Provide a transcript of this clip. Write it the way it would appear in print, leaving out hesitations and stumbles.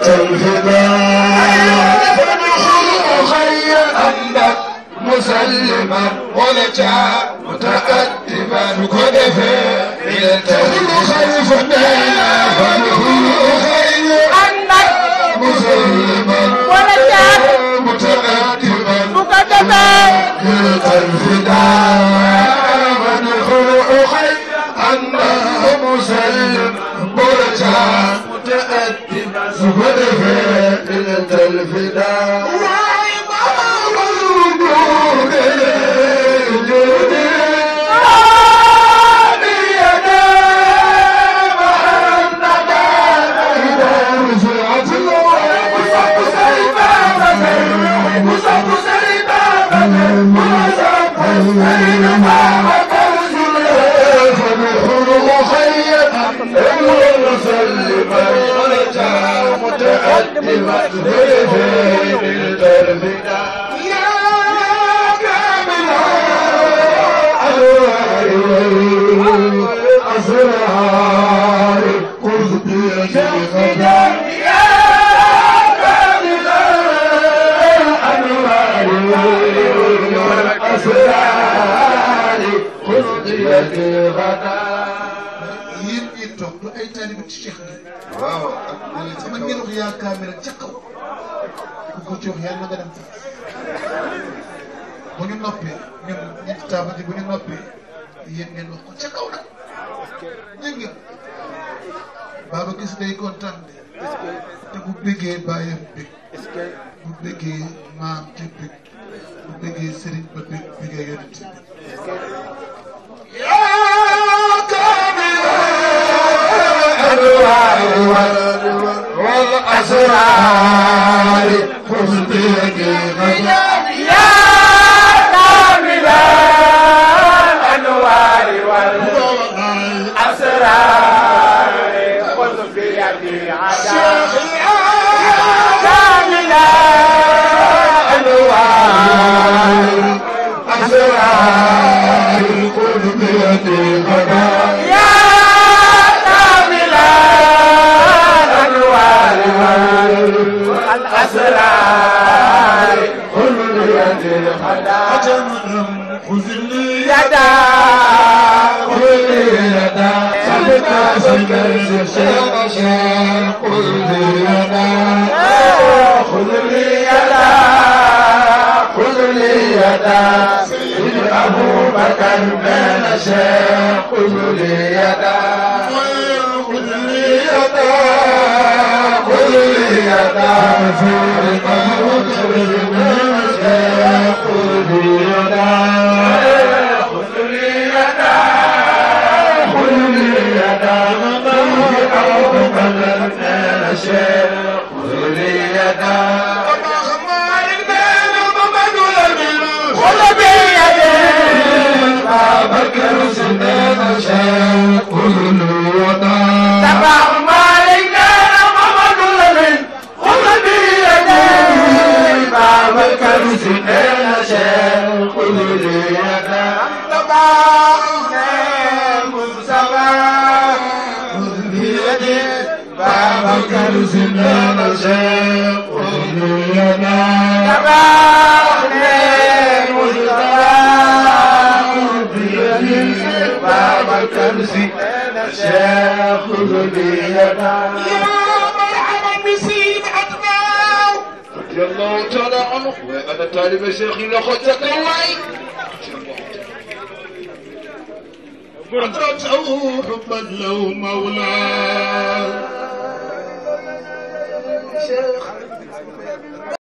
الفداء فنحن خير أنك مسلما ولجا متقدما كدفا إلى خلف الدنيا فنحن خير أنك مسلما ولجا متقدما كدفا إلى الفداء فنحن خير أنك مسلم ولجا متقدما كدفا إلى الفداء Baba gis day kontaan te bu bëggee bàyyam bëgg bu bëggee maam ci bëgg bu bëggee sëriñ ba bëgg bëggee yonent bi yaa kaamila anwaar wal asraar xusbiyaki yaa kaamila anwaar wal asraar أبو بكر بن شيخ خذ لي يدا خذ لي يدا خذ لي يدا فرق وكبر بن شيخ خذ لي يدا خذ لي يدا خذ لي يدا أبو بكر بن شيخ خذ لي يدا بكر سنين شيخ كل وطن تبع مالكنا محمد لمن خذ بيدي بكر سنين شيخ كل وطن تبع مصطفى خذ بيدي بكر سنين شيخ كل وطن تبع كرسي شيخ ذبينا يا مرحبا بسيد أتباع رضي الله تعالى عنه وأنا طالب شيخي لخطك الله أدرته حبا له مولاه شيخ